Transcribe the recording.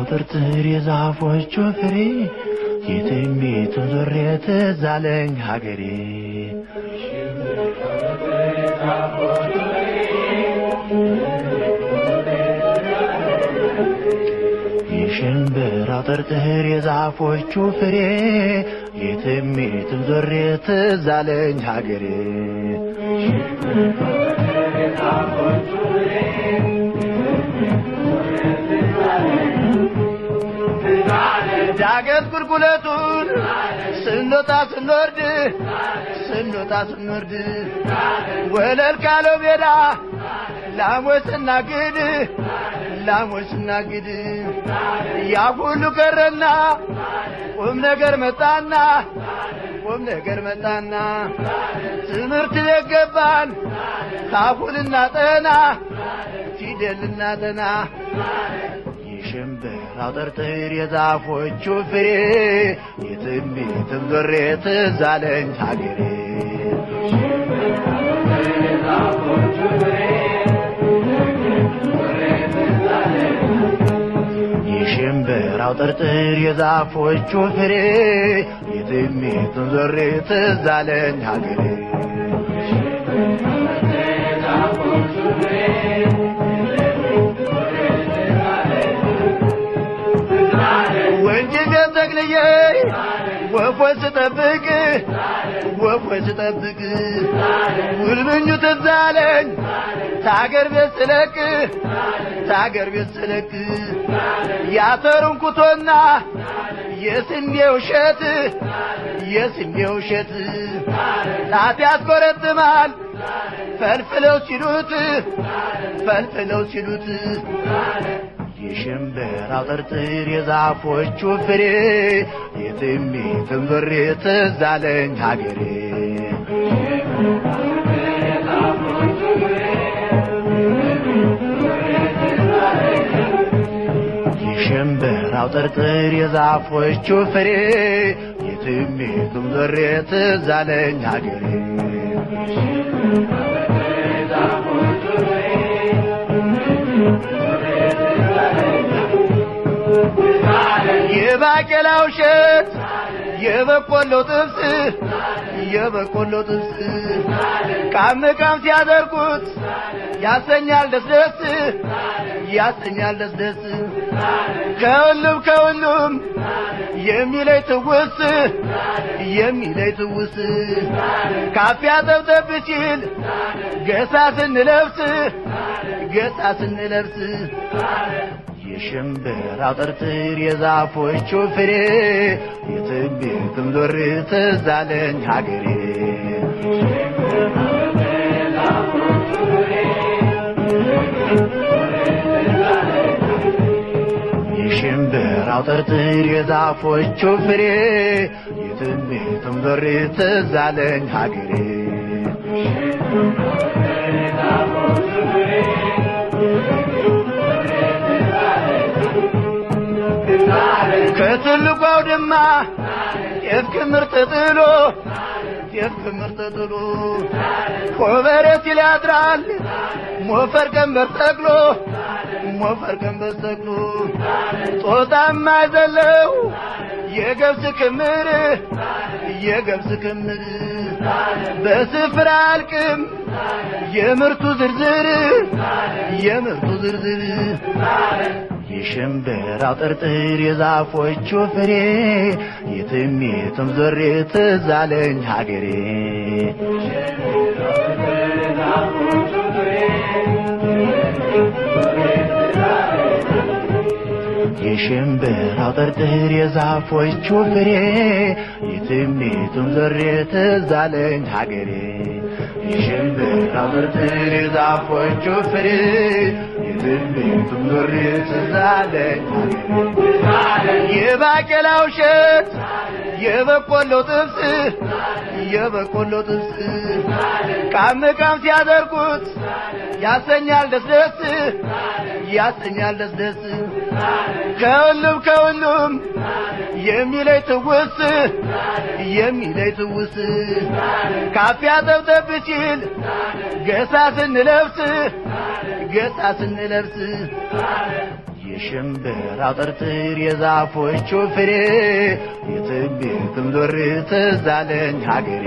ጥርጥር የዛፎቹ ፍሬ የትም የትም ዞሬ ትዝ አለኝ ሀገሬ። የሽምብራው ጥርጥር የዛፎቹ ፍሬ የትም የትም ዞሬ ትዝ አለኝ ሀገሬ። ዳገት ቁልቁለቱን ስንወጣ ስንወርድ ስንወጣ ስንወርድ ወለል ካለው ሜዳ ላሞች ስናግድ ላሞች ስናግድ ያ ሁሉ ቀረና ቁም ነገር መጣና ቁም ነገር መጣና ትምህርት ቤት ገባን ካሁንና ጠና ፊደልና ጠና። የሽምብራው ጥርጥር የዛፎቹ ፍሬ የትም የትም ዞሬ ትዝ አለኝ ሀገሬ። የሽምብራው ጥርጥር የዛፎቹ ፍሬ የትም የትም ዞሬ ትዝ አለኝ ሀገሬ። ወንጭፌን ጠቅልዬ ወፎች ስጠብቅ ወፎች ስጠብቅ ጉልብኙ ትዝ አለኝ ታገር ቤት ስለቅ ታገር ቤት ስለቅ ያተሩን ኩቶና የስንዴው እሸት የስንዴው እሸት ጣት ያስቆረጥማል ፈልፍለው ሲሉት ፈልፍለው ሲሉት። የሽምብራው ጥርጥር የዛፎቹ ፍሬ የትም የትም ዞሬ ትዝ አለኝ ሀገሬ። የሽምብራው ጥርጥር የዛፎቹ ፍሬ የትም የትም ዞሬ ትዝ አለኝ ሀገሬ። የባቄላው እሸት የበቆሎ ጥብስ የበቆሎ ጥብስ ቃም ቃም ሲያደርጉት ያሰኛል ደስ ደስ ያሰኛል ደስ ደስ። ከሁሉም ከሁሉም የሚለይ ትውስ የሚለይ ትውስ ካፊያ ጠብጠብ ሲል ገሳ ስንለብስ ገሳ ስንለብስ። የሽምብራው ጥርጥር የዛፎቹ ፍሬ የትም የትም ዞሬ ትዝ አለኝ ሀገሬ። የሽምብራው ጥርጥር የዛፎቹ ፍሬ የትም የትም ዞሬ ትዝ አለኝ ሀገሬ። ከትልቁ አውድማ ጤፍ ክምር ተጥሎ ጤፍ ክምር ተጥሎ ኮበሬ ሲል ያድራል ሞፈር ቀንበር ሰቅሎ ሞፈር ቀንበር ሰቅሎ ጦጣማ ዘለው የገብስ ክምር የገብስ ክምር በስፍራ አልቅም የምርቱ ዝርዝር የምርቱ ዝርዝር። የሽምብራው ጥርጥር የዛፎቹ ፍሬ የትም የትም ዞሬ ትዝ አለኝ ሀገሬ። የሽምብራው ጥርጥር የዛፎቹ ፍሬ የትም የትም ዞሬ ትዝ አለኝ ሀገሬ። የሽምብራው ጥርጥር የዛፎቹ ፍሬ የትም የትም ዞሬ ትዝ አለኝ ሀገሬ። የባቄላው እሸት የበቆሎ ጥብስ የበቆሎ ጥብስ ቃም ቃም ሲያደርጉት ያሰኛል ደስ ደስ ያሰኛል ደስ ደስ። ከሁሉም ከሁሉም የሚለይ ትውስ የሚለይ ትውስ ካፊያ ጠብጠብ ሲል ገሳ ስንለብስ ገሳ ስንለብስ። የሽምብራው ጥርጥር የዛፎቹ ፍሬ የትም የትም ዞሬ ትዝ አለኝ ሀገሬ።